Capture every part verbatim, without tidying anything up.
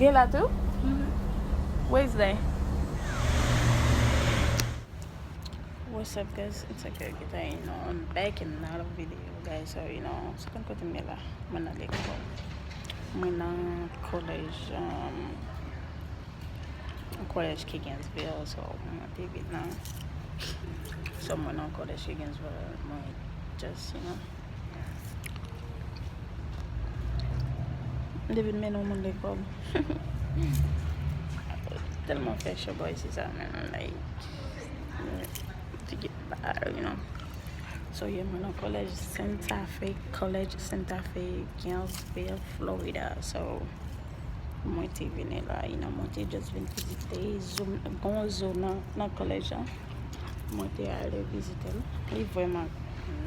Li la tou? Where is they? What's up, guys? It's your girl Kita, you know, I'm back in another video, guys. So, you know, se konn kote m ye la. Mwen nan lekòl. Mwen nan college, um, yon college ki Gainesville, so mwen te vin nan. So mwen nan college ki Gainesville, mwen just, you know. M te vin mennen yon moun lekòl. Tèlman fè cho bò isi sa, man, like, to get by, you know. So, yeah, mwen nan college Santa Fe, College Santa Fe, Gainesville, Florida. So, mwen te vini la, you know, mwen te just vin vizite zoo, gon zoo nan, nan college la. Mwen te ale vizite l. Li vrèman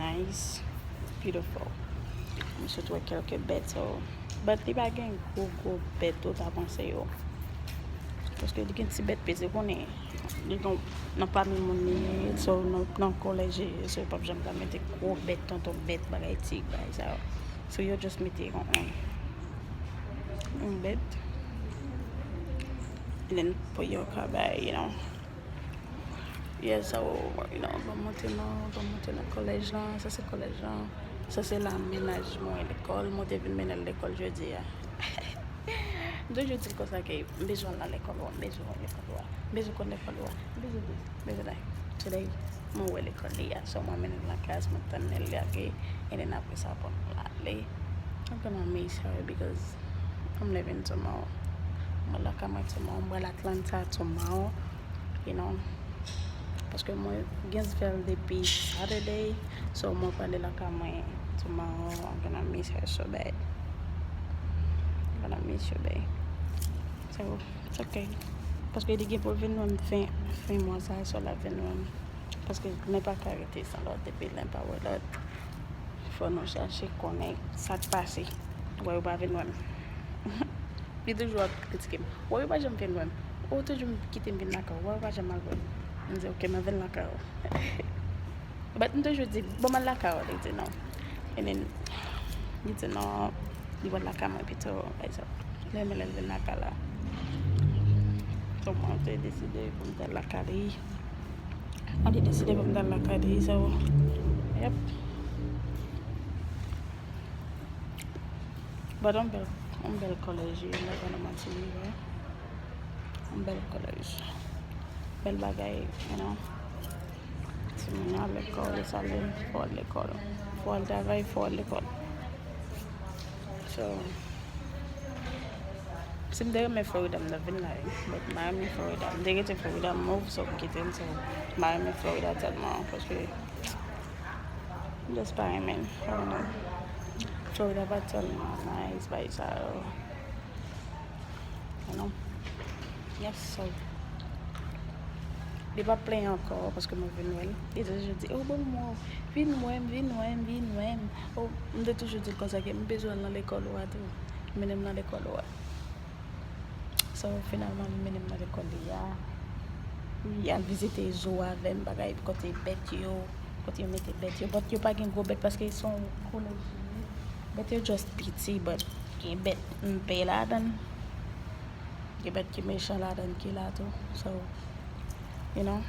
nice, beautiful. M sot wè kèlke bèt, so, but li pa gen gwo, gwo bèt ou ta panse yo. Paske li gen ti bèt peze, konnen li gen nan pami moun li ye, so, nan, nan college, so, yo p ap janm ka mete gwo bèt, tonton bèt, bagay tig, bagay sa yo. So, yo just mete yon, yon, yon bèt. And then pou yo ka bay, you know. Yeah, so, you know, ban m montre nou, ban m montre nou college lan. Sa se college lan. Sa se la menaj mwen lekòl. Mwen te vin mennen l lekòl jodi a. M toujou di l konsa ke m bezwen al nan lekòl ou a, m bezwen wè lekòl ou a, m bezwen konn lekòl ou a, m bezwen this, m bezwen that. Today, mwen wè lekòl li a. So, mwen mennen l nan klas, mwen tann lè l lage, and then apre sa, bon, mwen ale. I'm gonna miss her because I'm leaving tomorrow. Mwen lakay mwen tomorrow, mwen pral Atlanta tomorrow. You know, paske mwen Gainesville depi Saturday, so mwen prale lakay mwen tomorrow. I'm gonna miss her so bad. I'm gonna miss you, babe. So, it's okay. Paske li gen pou l vin wè m fen, fen mwa sa, so l ap vin wè m. Paske len pa ka rete san lòt, depi len pa wè lòt. Fò nou chache konnen sa k pase. Wè yo pa vin wè m. Li toujou ap kritike m. Wè yo pa janm vin wè m. Ou toujou kite m vin lakay ou. Wè yo pa janm al wè m. M di, "Ok, m ap vin lakay ou." But m toujou di, "Bon, m al lakay ou." Li di, "Non." And then, li di, "Non, li pral lakay mwen pito." Like, so, li renmen lè l vin lakay la. So, mwen te deside pou m te al lakay li. Mwen te deside pou m t al lakay li, so, yep. But yon bèl, yon bèl college, m pa nan manti, wi. Yon bèl college. Bèl bagay, you know. Timoun yo al lekòl, e sa l ye, fò w al lekòl. Fò w al travay, fò w al lekòl. So, si m te renmen Florida, m t ap vin la, wi. But m pa renmen Florida. M te rete Florida, m move, so m kite l, so m pa renmen Florida tèlman, paske m just pa renmen l, I don't know. Florida pa tèlman nice, bagay sa yo. You know? Yes, so. Li pa plenyen ankò, paske mwen vin wè l. Li te toujou di, "Oh, bon, mwen, vin wè m, vin wè m, vin wè m." Oh, m te toujou di l konsa ke m bezwen al nan lekòl ou a tou. Mennen m nan lekòl ou a. So, finalman, li mennen m nan lekòl li a. Li al vizite zoo avè m, bagay, kote bèt yo, kote yo mete bèt yo. But yo pa gen gwo bèt paske se yon kolej li ye. Bèt yo just piti, but gen bèt m pè ladan l. Gen bèt ki mechan ladan l ki la tou. So, you know,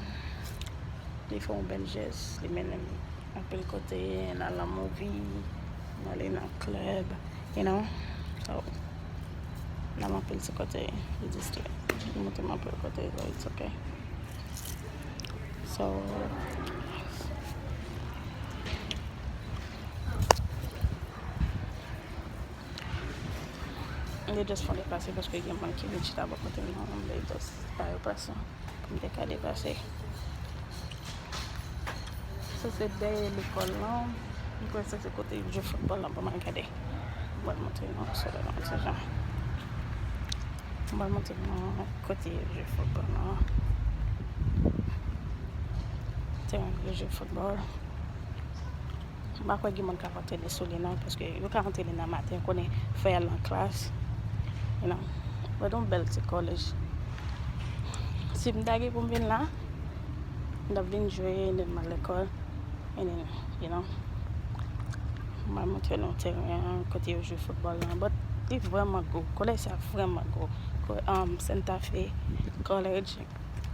li fè yon bèl jès, li mennen m anpil kote, n al nan movie, n ale nan club, you know. So, n al anpil ti kote, li distrè. Li montre m anpil kote, so it's okay. So, m te just fè yon deplase paske gen moun ki vin chita bò kote m nan, m te just ba yo pase pou m te ka deplase. Sa se dèyè lekòl lan. M kwè sa se kote yo jwe foutbòl lan, ban m al gade. M pral montre nou, sou la nan ti jan. M pral montre nou kote yo jwe foutbòl lan. Teren yo jwe foutbòl. M pa kwè gen moun k ap antrene sou li non, paske yo ka antrene nan maten, konnen fò y al nan klas. You know, but yon bèl ti college. Si m ta gen pou m vin la, m t ap vin jwe, and then m al lekòl, and then, you know, m al montre nou teren an, kote yo jwe foutbòl lan. But li vrèman gwo, college sa vrèman gwo. um, Santa Fe College,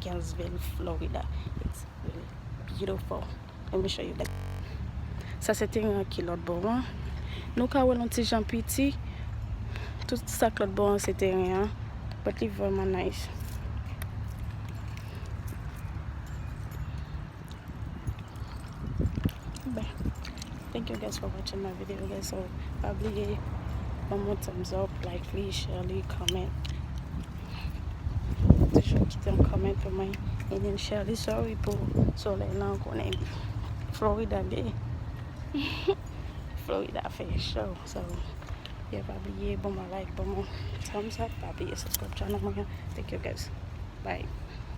Gainesville, Florida. It's really beautiful. Let me show you the. Sa se teren an ki lòt bò an. Nou ka wè l yon ti jan piti. Tout sa k lòt bò an se teren an. But li vrèman nice. But thank you guys for watching my video, guys. So pa bliye ban m yon thumbs up, like li, share li, comment. Toujou kite yon comment pou mwen. And then share li, sorry pou solèy lan, konnen Florida, be. Florida fè cho. So yeah, pa bliye ban m like, ban m thumbs up, pa bliye subscribe channel mwen. Thank you guys. Bye.